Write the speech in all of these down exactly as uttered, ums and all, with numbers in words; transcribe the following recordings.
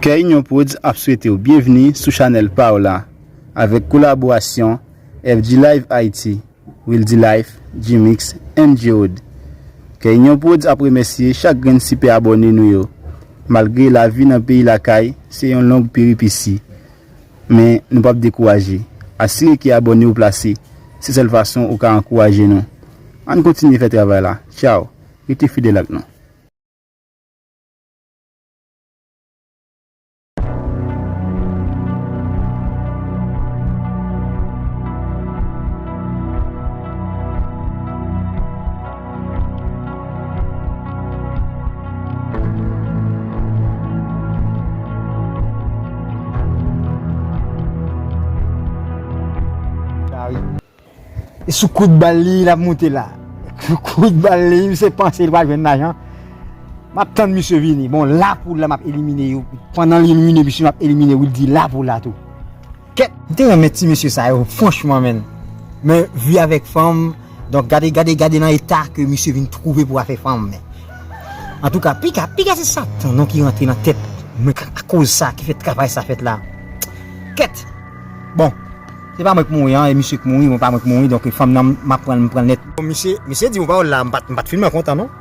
Kè Inyon Prodz ap swete w byenvni sou chanèl pa w la, avèk kolaborasyon F G Live Haiti, Wildy Life, G-Mix, and J-Wood. Kè Inyon Prodz ap remèsye chak grenn sipè abòne nou yo. Malgre lavi nan peyi lakay se yon long peripesi, men nou p ap dekouraje. Asire ke abòne w plase, se sèl fason ou ka ankouraje nou. Ann kontinye fè travay la. Tchaw! Rete fidèl ak nou. E sou kout bal li, l ap moute la. Sou kout bal li, misye panse li pral jwenn lajan. M ap tann misye vini. Bon, la pou la, m ap elimine yo. Pandan l elimine misye, m ap elimine Wildy la pou la tou. Kèt, m te renmen ti mesye sa yo, franchman, menn. Men, vi avèk fanm, donk, gade, gade, gade nan eta ke misye vin twouve pou afè fanm, men. Antouka, piga, piga se Satan, non, ki rantre nan tèt mwen, akoz sa, ki fè travay sa fèt la. Kèt! Bon, se pa mwen k mouri an, e misye k mouri, mwen pa mwen k mouri, donk fanm nan, m ap pran l, m pran l nèt. Bon, misye, misye di yon pawòl la, m pa t, m pa t finman kontan, non.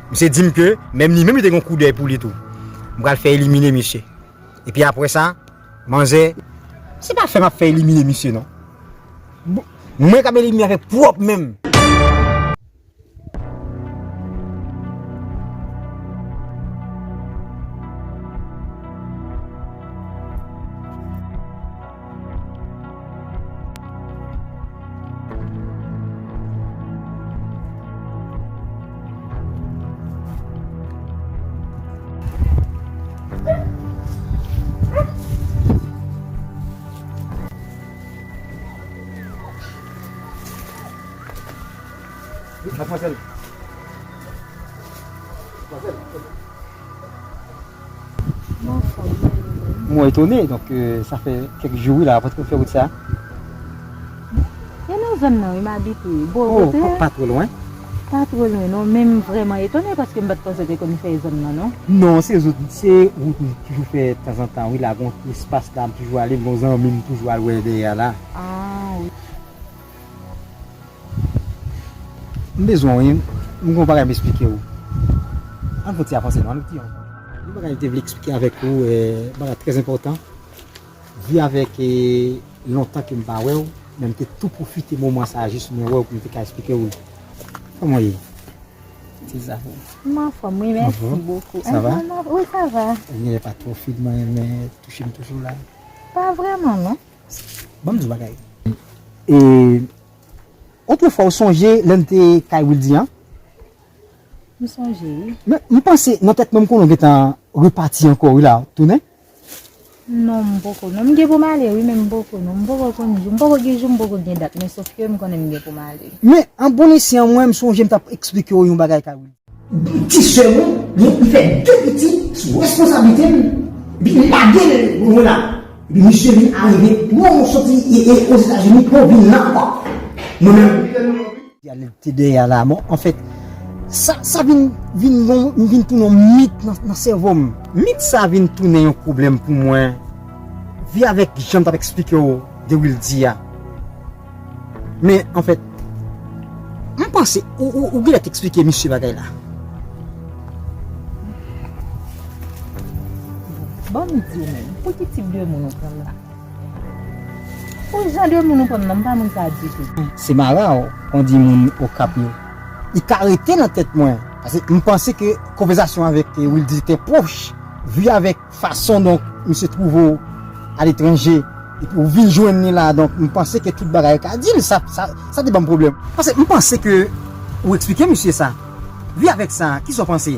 Misye di m ke, menm li menm, li te gen yon koudèy pou li tou. M pral fè elimine misye. Epi apre sa, manzè, se pa fè m ap fè elimine misye, non. Bon, mwen k ap elimine avèk pwòp men m. Mwen etone, donk, euh, sa fè kèk jou, wi, la, apre ke w fè wout sa. E nan zòn nan, wi, m abite. Bò, oh, pa, pa twò lwen. Pa twò lwen, non, men m vrèman etone paske m pa t panse w te konn fè zòn nan, non. Non, se wout, se wout m toujou fè tanzantan, wi, la, gon espas la, m toujou ale, m gon zanmi m toujou al wè dèyè la. Ah, wi. M bezwen w, wi. M gen yon bagay m esplike w. Ann fè yon ti avanse, non, ann ti yon. Yon bagay m te vle eksplike avèk ou, eh, bagay trè enpòtan. Vi avèk, eh, lontan ke m pa wè w, men m te tou pwofite moman sa a jis mwen wè w pou m te ka eksplike w. Kòman w ye? Ti Zafou. M anfòm, wi, mèsi bokou. Sa va? Wi, sa va. Ebyen, pa twò fid, mwen, men touche m toujou la. Pa vrèman, non. Ban m di w bagay. E, otrefwa, ou sonje lè n te kay Wildy an? M sonje, wi. Men, m panse, nan tèt mwen, m konnen w gentan repati ankò, wi, la, tounen? Non, m poko, non. M gen pou m ale, wi, men m poko, non. M poko konn jou, m poko gen jou, m poko gen dat, men sòf ke m konnen m gen pou m ale. Men, an bon esyan, mwen, m sonje m t ap eksplike w yon bagay, kay Wildy. Ti sè mwen, li, li fè de pitit sou responsablite m, epi li lage l mwen la. Epi misye vin arive, pran yon soti e, e, Ozetazini, pran vin la ankò. Mwen menm. Li te dèyè la. Bon, anfèt, sa, sa vin, vin yon, vin tounen yon mit nan, nan sèvo m. Mit sa vin tounen yon pwoblèm pou mwen. Vi avèk jan m t ap eksplike w de Wildy a. Men, anfèt, m panse, ou, ou, ou genlè t eksplike misye bagay la. Bon, m di w menm, pou ki tip de moun ou pran m la? Pou jan de moun ou pran m nan, m pa moun sa ditou. Se mara w, kon di moun Okap yo. Li ka rete nan tèt mwen. Paske m panse ke konvèsasyon avèk, eh, Wildy te pwòch, vi avèk fason, donk, misye twouve w aletranje, epi w vin jwenn li la, donk, m panse ke tout bagay ka di l, sa, sa, sa te ban m pwoblèm. Paske m panse ke ou eksplike misye sa. Vi avèk sa, kisa w panse?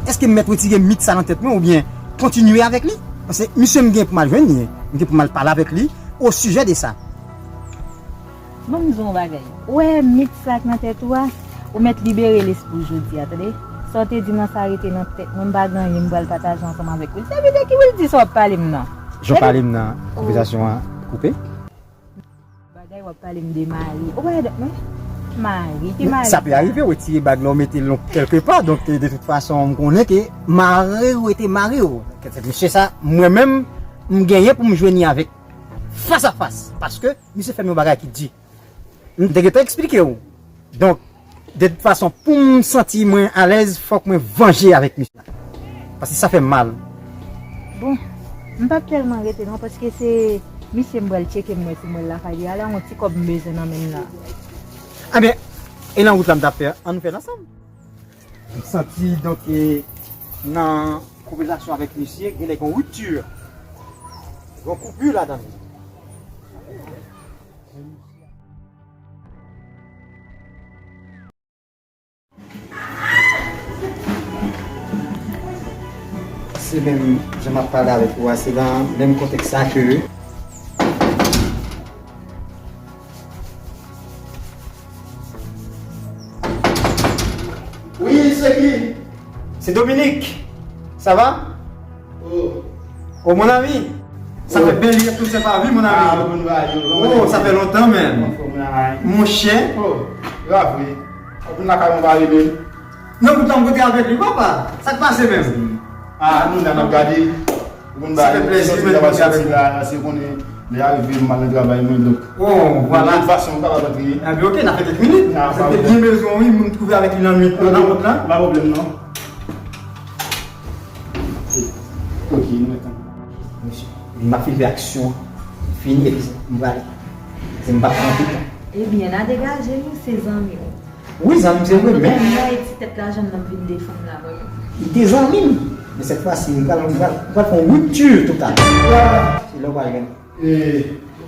Èske m mèt retire mit sa nan tèt mwen oubyen kontinye avèk li? Paske misye m gen pou m al jwenn li, m gen pou m al pale avèk li o sijè de sa. Ban m di w yon bagay. Ou wè mit sa k nan tèt ou a, ou mèt libere lespri w jodi a, tande? Sa w te di nan sa rete nan tèt mwen, m pa gen anyen m pral pataje ansanm avèk ou. Se vide ki Wildy sa w ap pale m nan. Jan w pale m nan, konvèsasyon an koupe. Bagay w ap pale m de mari. Ou wè, men, Mari, ki mari sa? Sa pe rive, w retire bag la, w mete l kèlke pa. Donk, de tout fason, m konnen ke mari w rete mari w. Kèt, mesye sa, mwen menm, m genyen pou m jwenn li avèk fas a fas. Paske, misye fè m yon bagay ki di. M te gentan eksplike w. Donk, de tout fason, pou m santi mwen alèz, fòk mwen vanje avèk misye la. Paske sa fè m mal. Bon, m p ap tèlman rete non, paske se misye m pral tcheke m wè si m wè l lakay li a la, yon ti kòb m bezwen nan men m la. Ebyen, e nan wout la m t ap fè, ann nou fè l ansanm. M santi, donk, e, nan konvèsasyon avèk misye, genlè gen yon ripti. Gen yon koupi ladan l. Se menm jan m ap pale avèk ou a, se nan menm kontèks sa ke. Wi, se ki? Se Dominique. Ça va? Oh. Oh, mon ami. Ça fait belle hier tout c'est pas vu, mon ami. Ah, bon, va, yo, bon, oh, ça fait longtemps, man. Mon chè. Oh, grave, wi. Ou vin lakay mwen pa rele. Non, poutan m kote avèk li, papa. Sa k pase menm? Ah, nou la n ap gade. Ou konn bagay, sa fè plezi, men, mwen kote avèk li la, se konnen lè a rive m al nan travay mwen, donk. Oh, voilà. De tout fason, m kapab antre. Ah, ben, ok, n a fè kèk minit. Ah, se te byen bezwen, wi, m twouve avèk li nan nwit, nan wot la. Pa pwoblèm, non. Ok, nou metan. Mesye, m ap fin fè aksyon fini, epi m prale. Se m p ap pran tout tan. Ebyen, n a degaje nou, se zanmi w. Wi, zanmi m se vre, men. Mwen, ti tèt la, jan m vin defann la, mwen menm. Li te zanmi m. Men sèt fwa si, m pral, m pral, m pral fè yon ripti total. Se lè w pral jwenn. E,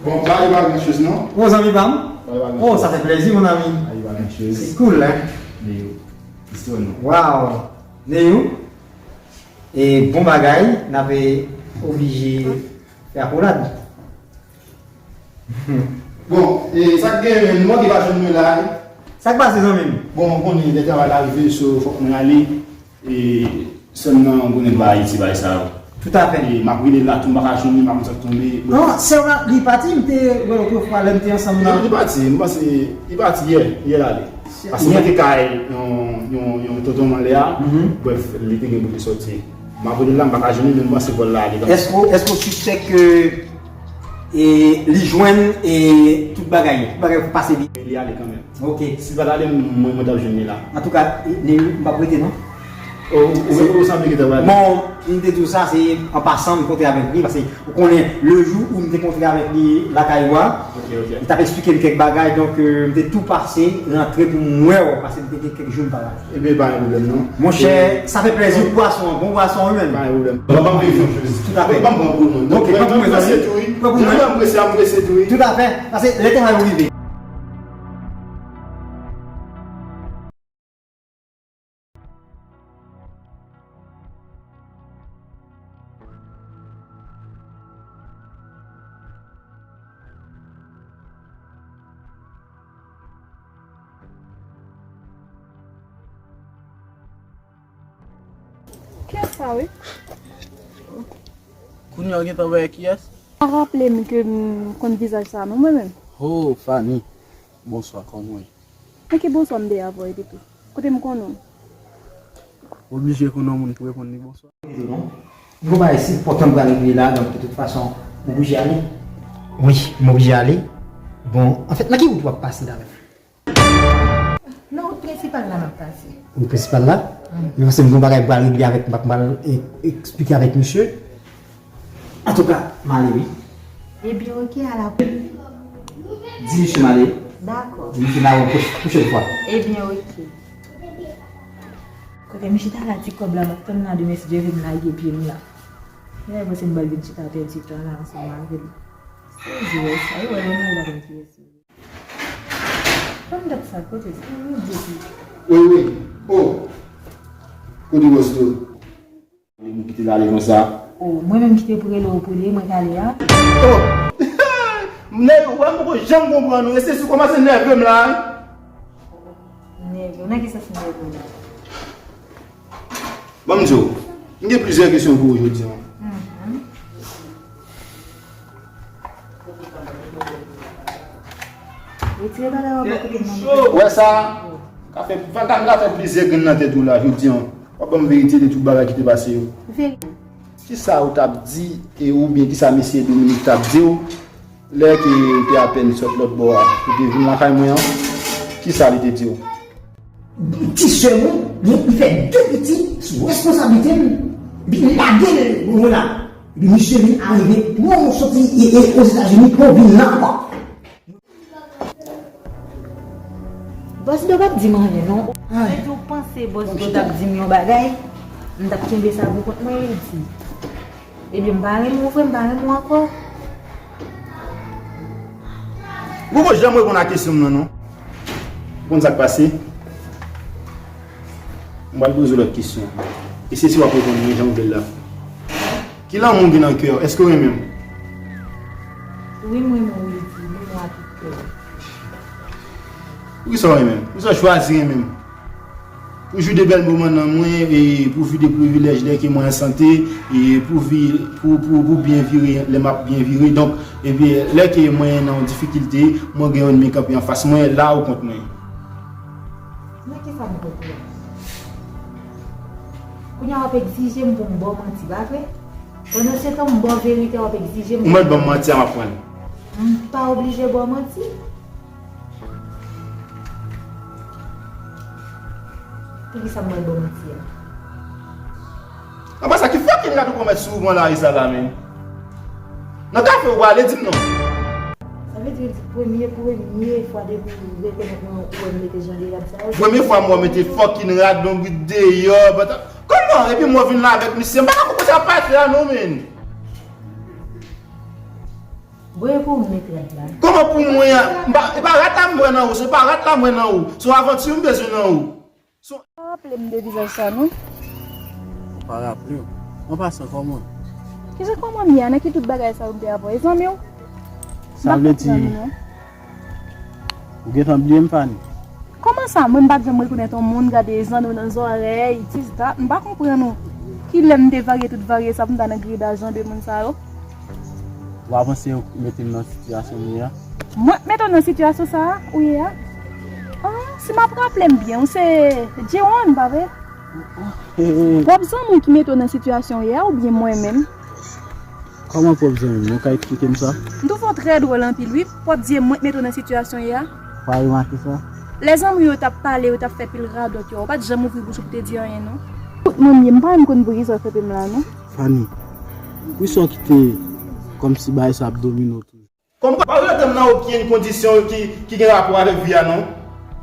bon, pa gen pa gran choz, non? Bon, zanmi pa m? Pa gen pa gran choz. Oh, sa fè plezi, mon ami. Pa gen pa gran choz. Se cool, hein? Neyou. Istwa nou. Wow. Neyou. E bon bagay, n ap oblije fè akolad. Bon, e sa k gen, nou manke pa jwenn mwen la, e? Sa k pase, zanmi m? Bon, ou konnen, lè travay la rive, so, fòk mwen ale. E sè m nan, ou konnen, pa Ayiti, bagay sa yo. Tout à fait. E m ap rele l la tou, m pa ka jwenn li, m pa konn sa k tonbe. Non, sè w la, li pati, m te wè l otrefwa, lè n te ansanm nan. Li pati, m panse, li pati yè, yè l ale. Paske mwen te kay yon, yon, yon tonton m anlè a. Bref, li te gen pou li sòti. M ap rele l la, m pa ka jwenn li, men m panse vòl la ale kanmenm. Èske, èske w sispèk ke, e, li jwenn, e, tout bagay, tout bagay pase byen? Li ale kanmenm. Ok. Si l pa t ale, mwen, mwen t ap jwenn li la. Antouka, e, li, m p ap rete, non. Ou, ou, ou sanble ki t ap ale. Bon, m te di w sa, se an pasan, m kontre avèk li, paske ou konnen, le jou ou m te kontre avèk li lakay ou a, li t ap eksplike m kèk bagay, donk, euh, m te tou pase, rantre pou m wè w, paske m te gen kèk jou m pa la. Ebyen, pa gen pwoblèm, non. Monchè, sa fè plèzi, pwason an, bon pwason, wi, menm. Pa gen pwoblèm. Ban m peye fanm jezi. Tout à fait. Ban m pran pou mwen. Ok, pran pou mwen, zanmi. Pran pou mwen. Jan m prese, m prese tou, wi. Tout à fait. Paske lè travay ou rive. Kiyès sa, wi? Kounye a w gentan wè kiyès? Pa raple m ke m konn vizaj sa, non, mwen menm. Oh, Fanny. Bonswa, kòman w ye? Men ki bonswa m te avè w epi tou. Kote m konnen w? Oblije konnen yon moun pou reponn li bonswa. Gon bagay si enpòtan m pral regle la, donk, de tout fason, m oblije ale. Wi, m oblije ale. Bon, anfèt, nan ki wout w ap pase la menm? Nan wout prensipal la m ap pase. Wout prensipal la? Wi. Men paske m gon bagay m pral regle avèk, m ap mal e-, eksplike avèk misye. Antouka, m ale wi. Ebyen, oke, a la pwochèn. Di misye m ale. Dakò. Di misye m ale yon pwoch-, pwochèn fwa. Ebyen, oke. Kote m chita la, ti kòb la, m ap tann la demen, si Dye vle, m lage pye m la. Lè mwen se m pral vin chita pèdi tan la ansanm avè l. Se jwè sa, yo wè, mwen pa konn kiyès li ye. Ban m dat sa, kote sa? Mwen depi. Wi, wi. Oh. Kote bòs yo? Li nou kite l ale konsa. Oh, mwen menm ki te pou rele w pou li, mwen k ale a. Oh! Nèg, ou wè m poko janm konprann ou, e se si w kòmanse nève m la, wi. Nève w? Nan ki sans m nève w la? Ban m di w, m gen plizyè kesyon pou ou jodi a. Mhm. Ou Ou wè sa? Ka fè, ka, ka fè plizyè grenn nan tèt ou la, jodi an. W ap ban m verite de tout bagay ki te pase yo. Kisa ou t ap di, e oubyen kisa mesye Dominique t ap di w, lè ke ou te apèn sot lòt bò a, ou te vin lakay mwen an? Kisa li te di w? Ti sè mwen, li, li fè de piti sou responsablite m, epi li lage l mwen la. Epi misye vin arive, pran w soti e, e, Ozetazini, pran w vin la ankò. Bòs Dò p ap di m anyen non. Ay. Mwen di w panse Bòs Dò t ap di m yon bagay, m t ap kenbe sa pou kont mwen, li di. Ebyen, m pa renmen w vre, m pa renmen w ankò. Ou poko janm reponn a kesyon m nan, non. Ou konn sa k pase? M pral poze w lòt kesyon. E se si w ap reponn mwen jan w vle l la. Ki lanmou w gen nan kè w? Èske w renmen m? Wi, m renmen w, Wildy. M renmen w ak tout kè m. Poukisa w renmen m? Poukisa w chwazi renmen m? Pou jwi de bèl moman nan mwen, e pou vi de privilèj lè ke mwen an sante, e pou vi, pou, pou, pou byen vire, lè m ap byen vire. Donk, epi lè ke mwen nan yon difikilte, mwen gen yon ènmi kanpe anfas mwen, la ou kont mwen. Nan kisa m kont ou a? Kounye a w ap egzije m pou m ba w manti, pa vre? Pandan se tan m ba w verite, w ap egzije m. Ou mèt ban m manti a, m ap pran l. M pa oblije ba w manti. Poukisa m pral ba w manti a? Apa sa ki fucking rad ou pran mèt sou ou pran lari sa la, men? Nan kafe ou prale, di m non. Sa vle di, di premye, premye fwa depi ou rekonèt mwen, ou wè m mete jan de rad sa yo? Premye fwa m wè w mete fucking rad, lonbrit deyò, bata-, kòman? Epi m wè w vin la avèk misye, m pa ka konprann sa k ap pase a non, men. Bon, e pou ou m met rad la. Kòman pou mwen an? M pa, e pa rad la m wè nan ou, se pa rad la m wè nan ou. Se yon avanti m bezwen nan ou. Se yon... Pa raple m de vizaj sa non. Ou pa raple w? An pasan, kòman? Kisa kòman m ye a? Nan ki tout bagay sa yo m te avè w? E zanmi w? Sa vle di, ou gentan bliye m, Fanny? Kòman sa? Mwen m pa t janm rekonèt yon moun, gade zanno nan zòrèy, this, that. M pa konprann ou. Kilè m te varye tout varye sa pou m ta nan gridaj jan de moun sa yo? Ou pa panse ou mete m nan sitiyasyon m ye a? Mwen k mete w nan sitiyasyon sa a ou ye a? Ah, si m ap raple m byen, ou se Jewon, pa vre? Pwòp zanmi w ki mete w nan sitiyasyon w ye a oubyen mwen menm? Kòman pwòp zanmi m? Ou ka eksplike m sa? M twouve w trè dwòl anpil wi. Pwòp zanmi mwen k mete w nan sitiyasyon w ye a. Ou pa remake sa? Lè zanmi w yo t ap pale, yo t ap fè pil radòt yo, ou pa t janm ouvri bouch ou pou te di anyen non. Tout moun ye, m pa menm konn poukisa w frape m la non. Fanny, poukisa w kite kòmsi bagay sa ap domine w toujou? Kòm pa rete m nan okenn kondisyon ki, ki gen rapò avèk vi a non.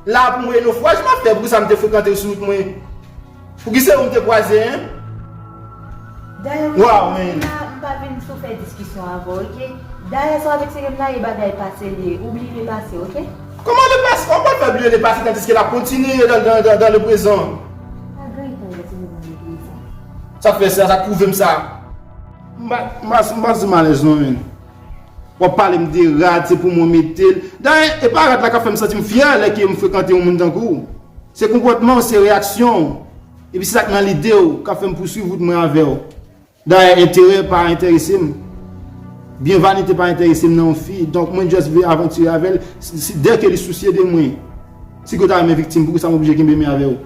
La pou mwen e nofwaj m ap fè, poukisa m te frekante w sou wout mwen? Poukisa ou m te kwaze, en? Dayè, wi, Wow, man. M pa, m pa vin sou fè diskisyon avè w, oke? Dayè, sa w ap eksplike m la, e bagay pase l ye. Ou bliye le pase, oke? Kòman le pase? Kòman w pral fè bliye le pase tandiske l ap kontinye dan, dan, dan, dan le prezan? Pa gen tan retire nan le prezan. Sa k fè sa, sa k pwouve m sa. M pa, m pa, m pa santi m alèz non, men. W ap pale m de rad, se pou mwen mete l. Dayè, e pa rad la k ap fè m santi m fyè lè ke m frekante yon moun tankou w. Se konpòtman w, se reyaksyon w. Epi se sa k nan lide w, k ap fè m pouswiv wout mwen avè w. Dayè, enterè pa enterese m. Byen vanite pa enterese m nan yon fi. Donk, mwen just vle avantire avè l. Si, si, dèke li sousye de mwen. Si ke w ta renmen viktim, poukisa m oblije kenbe men avè w?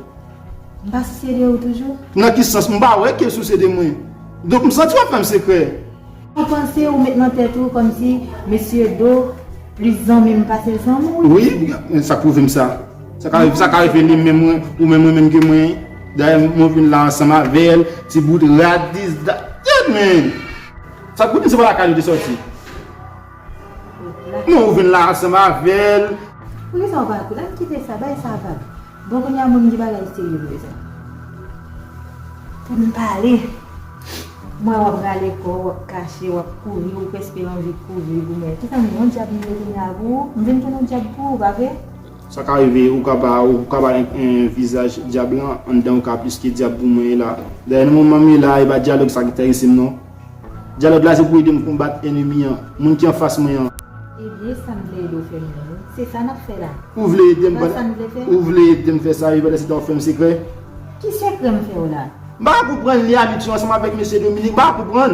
M pa sousye de ou toujou? Nan ki sans? M pa wè ke w sousye de mwen. Donk, m santi w ap fè m sekrè. Ou panse ou met nan tèt ou kòmsi mesye Do plis zanmi m pase l zanmi w? Wi, sa k pwouve m sa. Sa ka, sa ka rive li menm mwen, ou menm mwen menm ke mwen. Dayè, mwen vin la ansanm avè l, ti bout rad, this, that. Yeah, man. Sa k pwouve m se pa lakay li te sòti. Non, ou vin la ansanm avè l. Poukisa ou pa koute? Ann kite sa, bay sa vag. Bon, kounye a moun gen bagay serye pou fè sa. Pou n pale. M wè w ap rale kò w, w ap kache, w ap kouri, ou prèske anvi kouri pou mwen. Kisa m, yon dyab m ye kounye a pou ou? M vin tounen yon dyab pou ou, pa vre? Sa ka rive, ou ka pa, ou ka pa en, en vizaj dyab lan, anndan ou ka plis ke dyab pou mwen la. Dayè, nan moman m ye la, e pa dyalòg sa ki enterese m non. Dyalòg la se pou ede m konbat ènmi an, moun ki anfas mwen an. Ebyen, sa m vle ede w fè m nan, wi. Se sa n ap fè la. Ou vle ede m, ou vle ede m fè sa, epi pandan se tan w fè m sekrè. Ki sekrè m fè w la? M pa konprann li abitye ansanm avèk mesye Dominique, m pa konprann.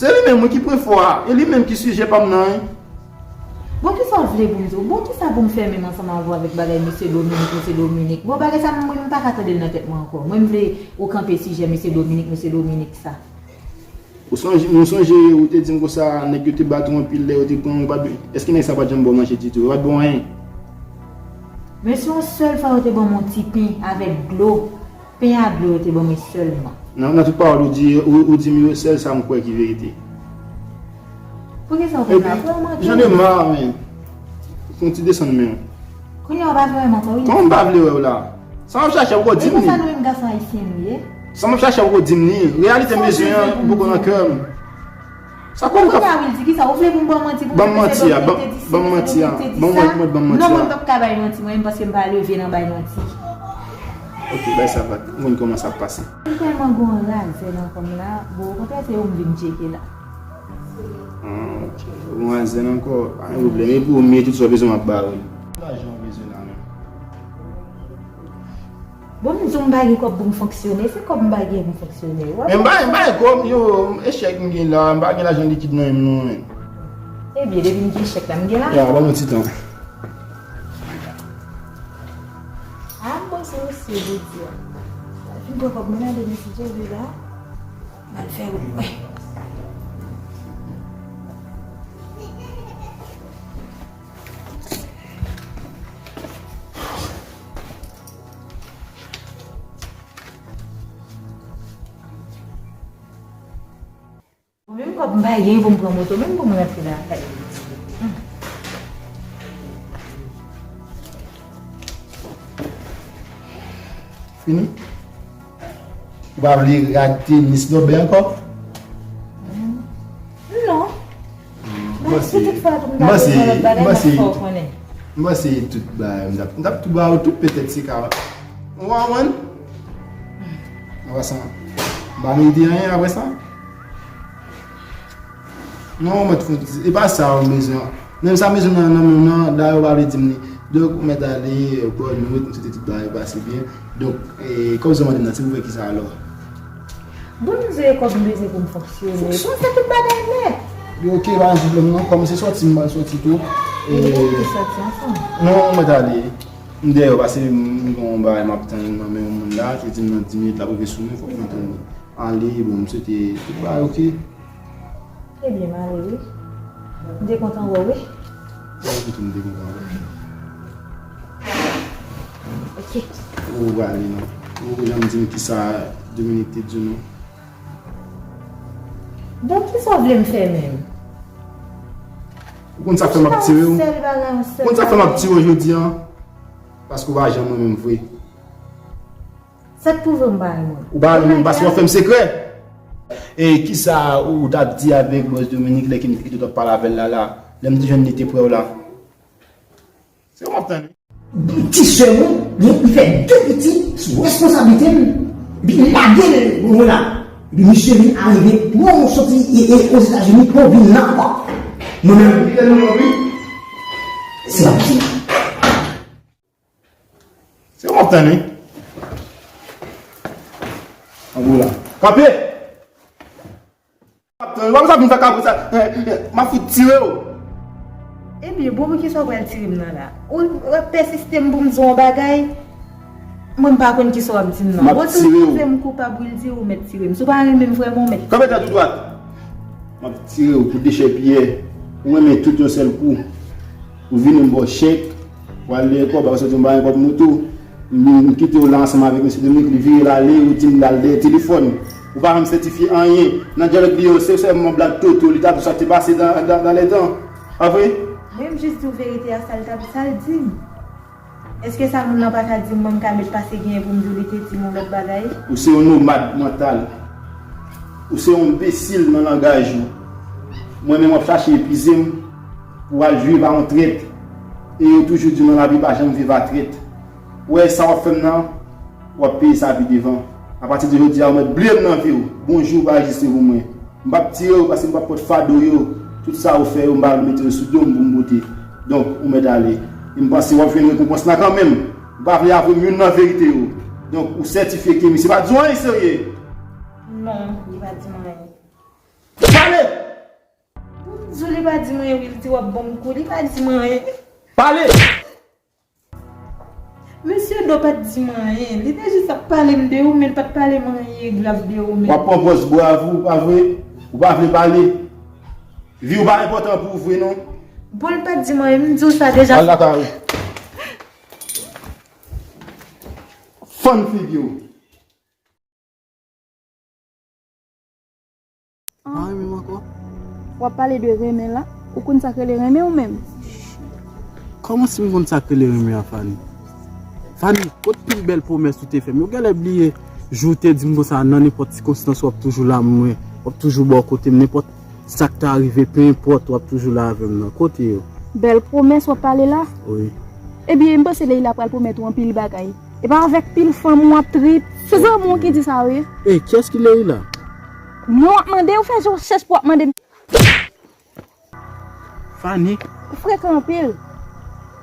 Se li menm wi ki pran fò a, e li menm ki sijè pa m nan, wi. Bon, kisa w vle pou m di w? Bon, kisa pou m fè menm ansanm avè w avèk bagay mesye Dominik, mesye Dominik? Bon, bagay sa, mwen, m pa ka tande l nan tèt mwen ankò. Mwen, m vle ou kanpe sijè mesye Dominik, mesye Dominik sa. Ou sonje, nou sonje, ou te di m konsa, nèg yo te bat ou anpil lè yo te pran ou, pa t, èske nèg sa pa t janm ba w manje ditou? Yo pa t ba w anyen? Men se yon sèl fwa yo te ban m yon ti pen avèk dlo. Pen a dlo yo te ban mwen sèlman. Nan, nan tout pawòl ou di, ou, ou di m yo, sèl sa m kwè ki verite. Poukisa w konn la? Epi, Jan de ma, men. Fè yon ti desann men w. Kounye a w pa vle wè m ankò, wi. Kòman m pa vle wè w la? Sa m ap chache a poko di m li. E konsa nou menm gason ayisyen nou ye. Sa m ap chache a poko di m li. Reyalite m bezwen an poko nan kè m. Sa kòman m ka fè? Wi, di kisa? Ou vle pou m ba w manti pou m fè se lòt te di si, se lòt te di sa? Ban m manti a. Ban m manti a. Non, mwen m p ap ka bay manti, mwen menm, paske m pa leve nan bay manti. Ok, bay sa vag. M konn kòman sa ap pase. M tèlman gon razè nan kò m la. Bon, okontrè, se ou m vin tcheke la. Ah, ok. Ou gon razè nan kò, pa gen pwoblèm. E pou ou, m ye tout sa w bezwen, m ap ba ou. Lajan w bezwen la menm. Bon, m di w m pa gen kòb pou m fonksyone, se kòb m pa gen pou m fonksyone. W ap Men m pa, m pa gen kòb, yo, e chèk m gen la, m pa gen lajan likid nan men m non, men. Ebyen, depi m gen chèk la, m gen lajan. Ya, ban m yon ti tan. A, m panse osi, jodi a. Fin pran kòb mwen la, depi si Dye vle la. M al fè wout mwen. Bon, menm kòb m pa gen pou m pran moto, menm pou mwen rantre lakay. Fini? Ou pa vle rate Miss Nobel ankò? Non. M panse, m panse, m panse, m panse tout bagay, m t ap, m t ap tou ba ou tout petèt se ka. Ou konprann? Apre sa, m pa merite anyen apre sa. Non, mwen t fon, e pa sa ou bezwen. Menm sa bezwen nan, nan men w nan, dayè ou pa vle di m li. Donk, ou mèt ale, bòn wout, m swete tout bagay pase byen. Donk, e, kòb sa w mande m nan, se pou fè kisa alò? Bon, m di w e kòb m bezwen pou m fonksyone. Fonksyone? Pou m fè tout bagay nèt. Yo, ok, pa gen pwoblèm non, kòm se sòti m pral sòti tou. E, nou te sòti ansanm. Non, ou mèt ale. M dèyè w, paske m, m gen yon bagay m ap tann nan men yon moun la, ki di m nan dis minit l ap rive sou mwen, fòk mwen tann li. Ale, bon, m swete tout bagay ok. Ebyen, m ale wi. M te kontan wè w wi. Mwen tou m te kontan wè w. Ok. Ou prale non. Ou janm di m kisa Dominique te di w non. Donk, kisa w vle m fè menm? Ou konn sa k fè m ap tire w? Ou konn sa k fè m ap tire w jodi a? Paske w pa janm renmen m vre. Sa k pwouve m pa renmen w? Ou pa renmen m paske w ap fè m sekrè. E kisa ou t ap di avèk bòs Dominique lè ke m te kite w t ap pale avè l la la? Lè m te jwenn li te prè w la. Se ou m ap tann wi. Ti sè mwen, li, li fè de pitit sou responsablite m. Epi li lage l mwen la. Epi misye vin arive, pran w soti e, e, Ozetazini, pran w vin la ankò. Mwen menm. Se la. Se w ap tann wi. An gwo la. Kanpe! W ap tann, w ap sa vin fè kabrit sa. M ap fout tire w. Ebyen, bon, poukisa w pral tire m nan la? Ou, w ap pèsiste m pou m di w yon bagay? Mwen m pa konn kisa w ap di m nan. Bon, si w twouve m koupab, wi, l di ou mèt tire m. Si w pa renmen m vrèman, w mèt. Kanpe tèt ou dwat. M ap tire w pou dechèpiyè. Ou renmen tout yon sèl kou. Ou vini m ba w chèk. Ou al dèyè kòb, apre sa w di m pa gen kòb moto. M, m kite w la ansanm avèk mesye Dominique, li vire l ale, ou di m l al dèyè telefòn. Ou pa janm sètifye anyen. Nan dyalòg li yo, se sèlman blag toto, li t ap di sa k te pase dan, dan, dan lè tan. Pa vre? Mwen m jis di w verite a, sa l t ap, sa l di m. Èske sa moun nan pa ta di m mwen m ka met pase genyen pou m di w li te di m yon lòt bagay? Ou se yon nomad mantal. Ou se yon enbesil nan langaj ou. Mwen menm w ap chache epize m pou w al viv a yon trèt. E yo toujou di w nan lavi pa janm viv a trèt. Ou wè sa w ap fè m nan, w ap peye sa pi devan. Apati de jodi a, ou mèt bliye m nan vi w. Bonjou pa egziste pou mwen. M p ap tire w paske m p ap pot fado yo. Tout sa ou fè yo, m pa vle mete yo sou do m pou m pote. Donk, ou mèt ale. E m panse w ap jwenn rekonpans lan kanmenm. Ou pa vle avwe m youn nan verite yo. Donk, ou sètifye ke misye pa di w anyen serye. Non, li pa di m anyen. Pale! Li pa di m anyen, wi, li di w ap ban m kou, li pa di m anyen. Pale! Mesye Do pa t di m anyen. Li te jis ap pale m de ou, men li pa t pale m anyen grav de ou menm. W ap pran pòz brav ou, pa vre? Ou pa vle pale? Vi w pa enpòtan pou ou vre, non? Bon, li pa t di m anyen, m di w sa deja. Al lakay ou. Fann figi w. Pa renmen m ankò? W ap pale de renmen la? Ou konn sa k rele renmen ou menm? Kòman si m konn sa k rele renmen an, Fani? Fani, kot pil bèl pwomès ou te fè m yo? Genlè bliye jou w te di m konsa, nan nenpòt sikonstans, w ap toujou la mwen, w ap toujou bò kote m, nenpòt sa k ta rive, pe enpòt, w ap toujou la avè m nan. Kote yo? Bèl pwomès w ap pale la? Wi. Ebyen, m panse Leila pral pwomèt ou anpil bagay. E pa avèk pil fanm w ap trip. Se zanmi w ki di sa, wi. E, kiyès ki Leila? Non, w ap mande, ou fè je w chèch pou w ap mande m. Fani. Ou frekan anpil.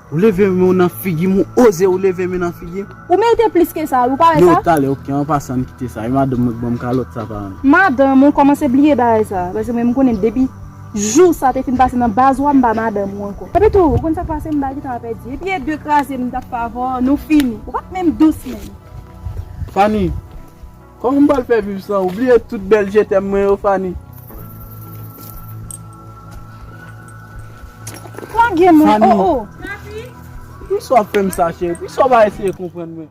Ou leve men w nan figi m, ou oze ou leve men nan figi m. Ou merite plis ke sa, wi, ou pa wè sa? Non, talè, oke, an pasan, n kite sa. E madanm mwen k ban m kalòt sa, pa anyen. Madanm ou kòmanse bliye bagay sa, paske mwen m konnen depi jou sa te fin pase nan baz ou a, m pa madanm ou ankò. Epi tou, ou konn sa k pase, m pa gen tan a pèdi. Epi e de kraze m t ap fè avè w, nou fini. Ou pa t menm dous menm. Fani, kòman m pral fè viv san ou? Bliye tout bèl je t'aime mwen yo, Fani. Lage mwen, Fani. Oh, oh. Poukisa w ap fè m sa, cheri? Poukisa w pa eseye konprann mwen?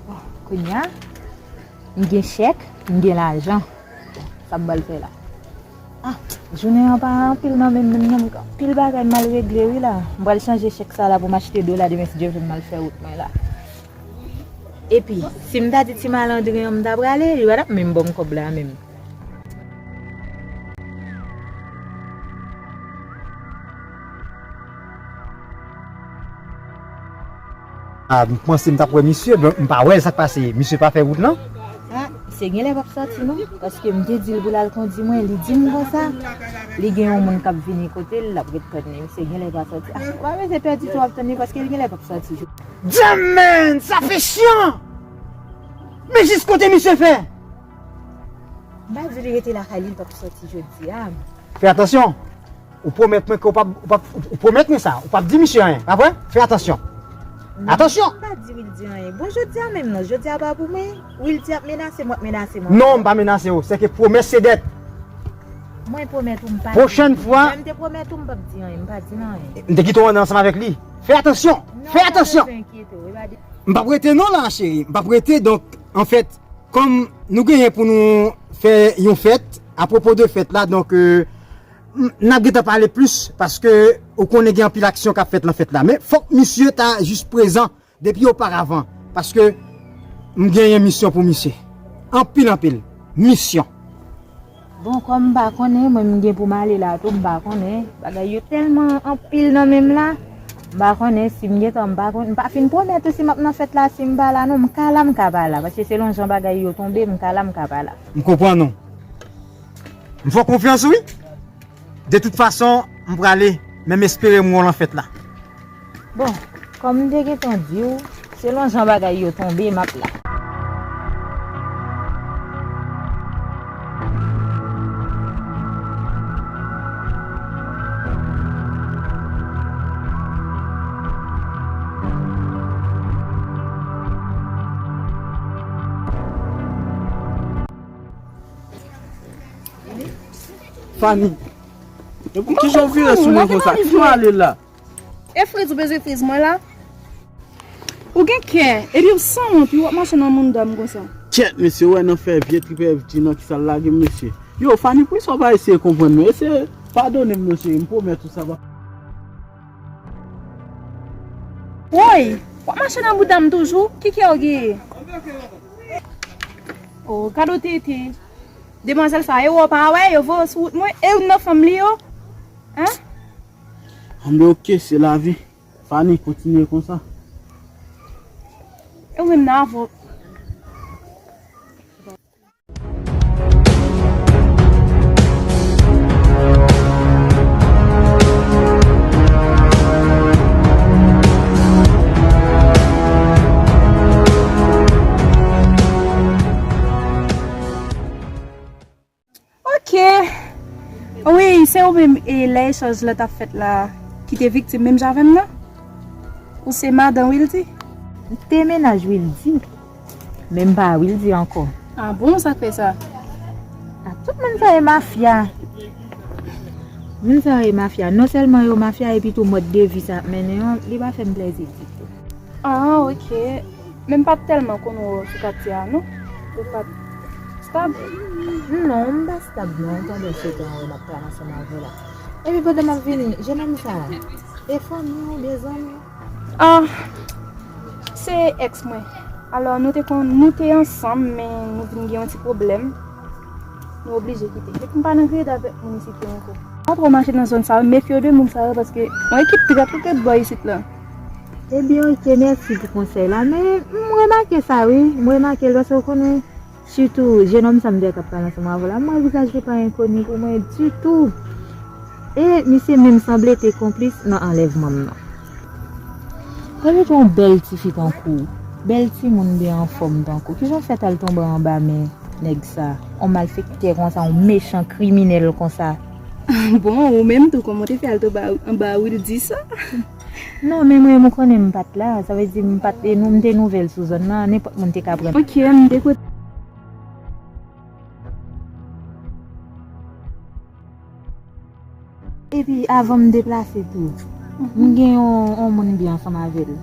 Bon, kounye a, m gen chèk, m gen lajan. Sa m pral fè la? Ah, jounen an pa anpil nan men m menm non, m gen anpil bagay m al regle wi la. M pral chanje chèk sa la pou m achte dola, demen si Dye vle m al fè wout mwen la. Epi, si m ta di ti malandren an m ta prale, li pa t ap menm ban m kòb la menm. Ah, m panse m t ap wè misye, men m pa wè l, sa k pase? Misye pa fè wout lan? Ah, misye genlè p ap sòti non, paske m te di l pou l al kondi mwen, li di m konsa, li gen yon moun k ap vini kote l, l ap ret tann li, misye genlè pa sòti. Ah, ou pa bezwen pèdi tan w ap tann li, paske li genlè p ap sòti. Damn, man, ça fait chiant! Men jis kote misye fè? M pa di li rete lakay li, li p ap sòti jodi a. Fè atansyon. Ou pwomèt mwen ke ou p ap, ou p ap, ou pwomèt mwen sa. Ou p ap di misye anyen, pa vre? Fè atansyon. Non, atansyon! M pa di Wildy anyen. Bon, jodi a menm non, jodi a pa pou mwen. Wildy ap menase m, w ap menase m ankò. Non, m pa menase w. Se ke pwomès se dèt. Mwen pwomèt ou m pa di. Pwochèn fwa. Lè m te pwomèt ou m p ap di anyen, m pa di l anyen. M te kite w ansanm avèk li. Fè atansyon! Fè atansyon! Non, ou pa bezwen enkyete w, e pa de. M p ap rete non la, cheri. M p ap rete, donk, anfèt, kòm nou genyen pou nou fè yon fèt, apwopo de fèt la, donk, euh, n, n ap gentan pale plis, paske ou konnen gen anpil aksyon k ap fèt nan fèt la. Men fòk misye ta jis prezan depi oparavan, paske m genyen misyon pou misye. Anpil, anpil. Misyon. Bon, kòm m pa konnen, mwen m gen pou m ale la tou, m pa konnen. Bagay yo tèlman anpil nan men m la, m pa konnen si m gentan, m pa konn, m pa fin pwomèt ou si m ap nan fèt la, si m pa la non, m ka la, m ka pa la, paske selon jan bagay yo tonbe, m ka la, m ka pa la. M konprann ou. M fè w konfyans wi. De tout fason, m prale, men m espere m wè w nan fèt la. Bon, kòm m te gentan di w, selon jan bagay yo tonbe, m ap la. Fanny, e pou kijan w vire sou mwen konsa? Ki male la? E friz ou bezwen friz mwen la? Ou gen kè, epi ou sanwont, wi, w ap mache nan moun dam konsa. Kyèt, mesye, ou wè nan fè vye trip F G nan kisa l lage m, mesye. Yo, Fanny, poukisa w pa eseye konprann mwen? Eseye padone m, non, cheri, m pwomèt ou sa va. Woy, w ap mache nan bouda m toujou? Ki kè w genyen? Oh, gade w tete. Demwazèl sa, e w pa wè, yo voye w sou wout mwen, e youn nan fanm li yo? Hein? Anben, oke, se lavi. Fanny, kontinye konsa. E ou menm nan avò. Ok. Wi, se ou menm, e, lè echanj lan t ap fèt la, ki te viktim menm jan avè m nan? Ou se madan Wildy? M te mennaj Wildy, men m pa Wildy ankò. Ah bon, sa k fè sa? Ah, tout moun sa yo mafya. Moun sa yo mafya. Non sèlman yo mafya, epi tou mòd de vi sa ap mennen an, li pa fè m plèzi ditou. Ah, ok. Men m pa t tèlman konn wè w sou katye a, non. Ou pa t stab? Non, m pa stab, non. Pandan se tan, wi, m ap pale ansanm avè w la. Epi pandan m ap vini, jenòm sa, e fanmi w, oubyen zanmi w? Ah, se èks mwen. Alò, nou te konn, nou te ansanm, men nou vin gen yon ti pwoblèm. Nou oblije kite. Epi m pa nan grid avèk moun isit yo ankò. Pa twò mache nan zòn sa yo, mefye w de moun sa yo, paske yon ekip trèt ou te bò isit la. Ebyen, ok, mèsi pou konsèy la, men m remake sa, wi. M remake l, paske w konnen, sitou, jenòm sa m te k ap pale ansanm avè w la, m wè vizaj li pa enkoni pou mwen ditou. E misye menm sanble te konplis nan anlèvman m nan. Depi gen yon bèl tifi tankou w, bèl timoun byen anfòm tankou w, kijan w fè t al tonbe anba men nèg sa? Yon malfektè konsa, yon mechan kriminèl konsa. Bon, ou menm tou, kòman w te fè al tonbe anba Wildy sa? Non, men mwen, ou konnen m pa t la, sa vle di m pa t, e nou, m te nouvèl sou zòn nan, nenpòt moun te ka pran. Ok, m te kote. Epi, avan m deplase tou, m gen yon, yon moun m byen ansanm avè l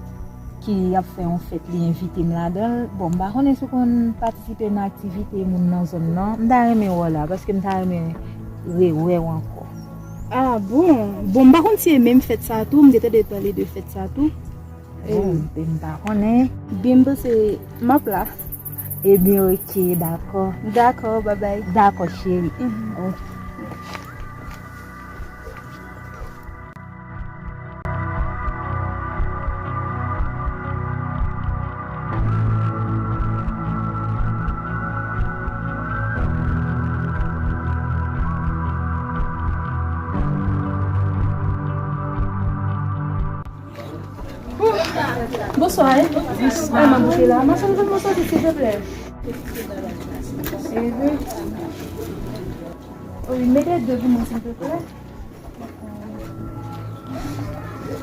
ki ap fè yon fèt, li envite m ladan l. Bon, m pa konnen si w konn patisipe nan aktivite moun nan zòn nan. M ta renmen wè w la, paske m ta renmen rewè w ankò. Ah bon? Bon, m pa konn si e menm fèt sa tou, m te tande pale de fèt sa tou. Bon, m pa konnen. Byen, m panse m ap la. Ebyen, ok, dakò. Dakò, babay. Dakò, cheri. Mhm. Ok. Bonswa, eh. Bonswa. Ay, m ap bouke la. Machann, ban m yon sosis, silvouplè. Eh oui. Wi, mete de pou mwen, silvouplè.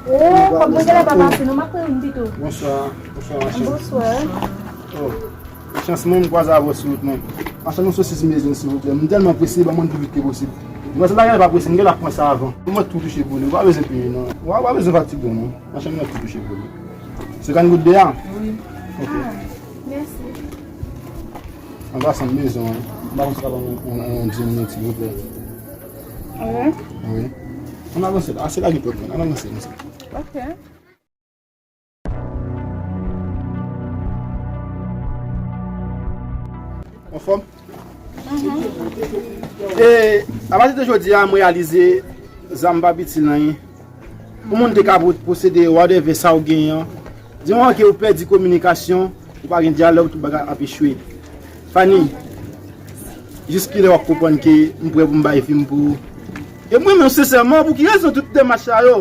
Oh, kòm mwen genlè pa pase, non, m ap pran youn pito. Bonswa. Bonswa, machann. Bonswa. Oh. Chans mwen, m kwaze avè w sou wout mwen. Machann, yon sosis mezon, silvouplè. M tèlman prese, ban mwen pi vit ke posib. Mwen se bagay pa prese, m genlè ap pran sa avan. Mwen tou touche pou li. Ou pa bezwen peye, non. Ou pa, ou pa bezwen fatige, non. Machann, mwen tou touche pou li. Senkant goud de a? Wi. Ok. Ah, mèsi. An pasan, m bezwen, wi. M pa konn si w ka ban mwen yon, yon, yon djin, silvouplè. Wi. Wi. Ann avanse la. Ase la gen pwoblèm. Ann avanse, avanse. Ok. Anfòm? E, apati de jodi a, m reyalize zam pa itil anyen. Yon moun te ka po-, posede whatever sa w genyen an. Di moman ke ou pèdi kominikasyon, ou pa gen dyalòg, tout bagay ap echwe. Fanny, jis kilè w ap konprann ke m prè pou m bay vi m pou ou? E mwen menm, sensèman, pou ki rezon tout demach sa yo?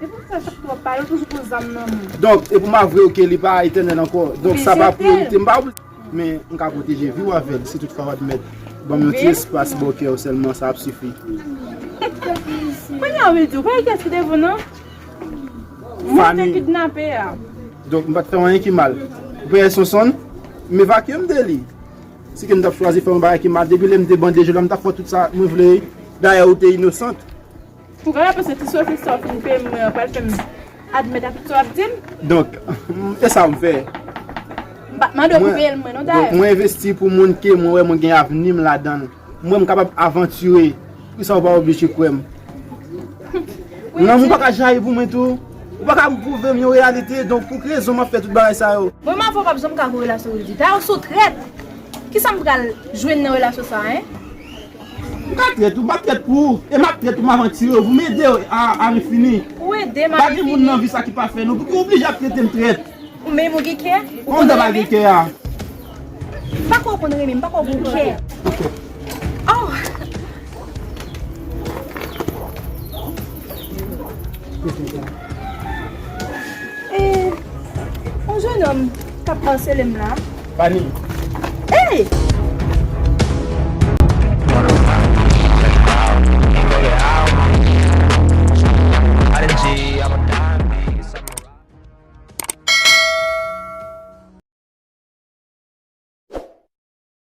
E pou sa, sa k twòp pa, yo toujou pran zam nan men. Donk, e pou m avwe w ke li pa etènèl ankò. Donk, sa pa priyorite. M pa, men m ka pwoteje vi w avè l, si toutfwa w admèt. Ban m yon ti espas bò kè w sèlman, sa ap sifi. Kounye a, Wildy, ou pa wè kiyès ki devan w, non? Fanny. Moun te kidnape a. Donk, m pa t fè w anyen ki mal. Ou peye Sonson, m evakye m de li. Si ke m t ap chwazi fè yon bagay ki mal, depi lè m te bande je la, m t ap fè tout sa mwen vle. Dayè, ou te inosant. Ou genlè panse ti sosis sa w fin peye m, mwen pral fè m admèt a tout sa w ap di m? Donk, e sa m fè. M pa t mande w pou peye l mwen non, dayè. Donk, mwen envesti pou moun ke mwen wè mwen gen avni m ladan l. Mwen, m kapab avantire. Poukisa w pa oblije kwè m? Lanmou pa ka jayi pou mwen tou. Ou pa ka pwouve m yon reyalite, donk pou ki rezon m ap fè tout bagay sa yo? Mwen, m avè w p ap janm ka gen relasyon, Wildy. Dayè, w se yon trèt. Kisa m pral jwenn nan relasyon sa a, en? M ka trèt ou, m ap trèt pou ou. E m ap trèt ou, m avantire ou. M ede w a, a lenfini. Ou ede m a lenfini. Pa gen moun nan vi sa ki pa fè non. Pouki w oblije ap trete m trèt? Ou menm ou gen kè? Ou konn sa pa gen kè a. M pa kwè w konn renmen m, m pa kwè w gen kè. Oh! E, yon jennonm k ap asele m la. Fanny. Hey!